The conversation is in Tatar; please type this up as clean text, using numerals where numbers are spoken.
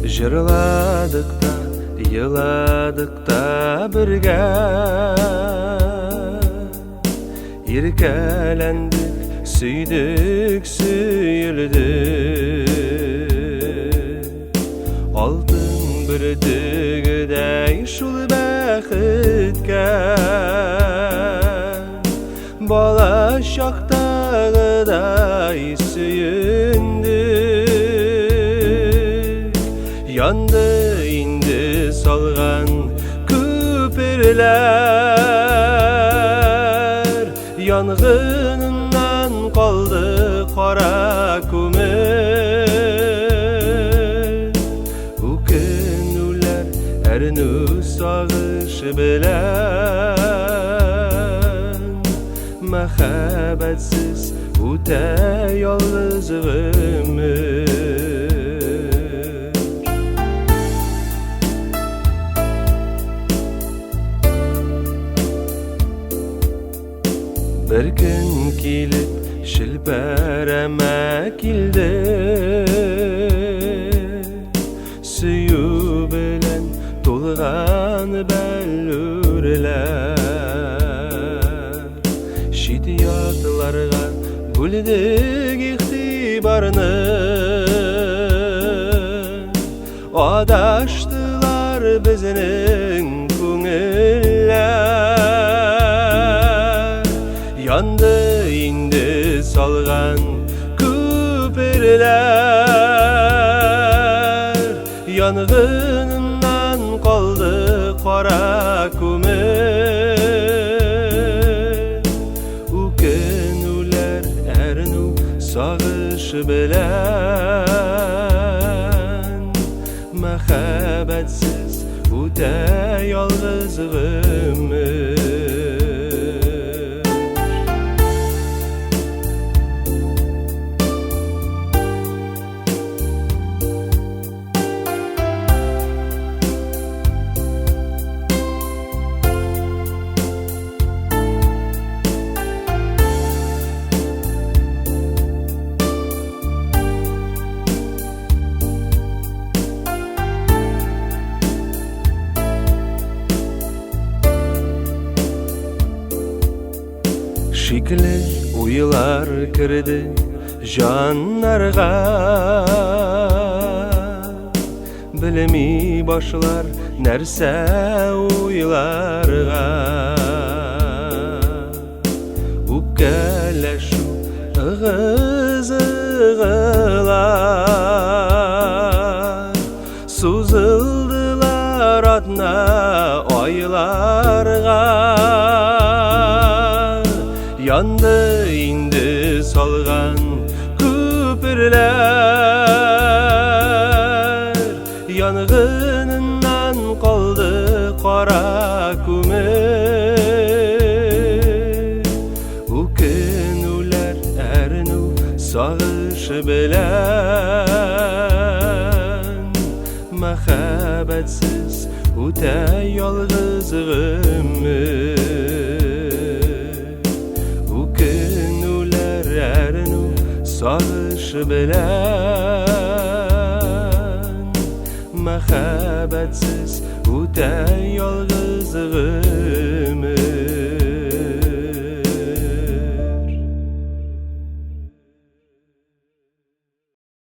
Җырладык та, еладык та бергә. Иркәләндек, сөйдек, сөелдек. Алтын бөртегедәй шул бәхеткә. Бала чактагыдай сөендек. Янды инде салган күперләр. Янгыныннан калды кара күмер. Үкенүләр, әрнү, сагыш белән мәхәббәтсез үтә ялгыз гомер. Бер көн килеп шелпәрәмә килде. Сөю белән тулган бәллүрләр. Чит ятларга бүлдек игътибарны. Адаштылар безнең күңелләр. Янды инде салган күперләр. Янгыныннан калды кара күмер. Үкенүләр, әрнү, сагыш белән мәхәббәтсез үтә ялгыз гомер. Шикле уйлар керде җаннарга. Белми башлар нәрсә уйларга. Үпкәләшү, ыгы-зыгылар сузылдылар атна айларга. Янды инде салган күперләр. Янгыныннан калды кара күмер. Үкенүләр, әрнү, сагыш белән мәхәббәтсез үтә ялгыз гомер. Үкенүләр, әрнү, сагыш белән мәхәббәтсез үтә ялгыз гомер.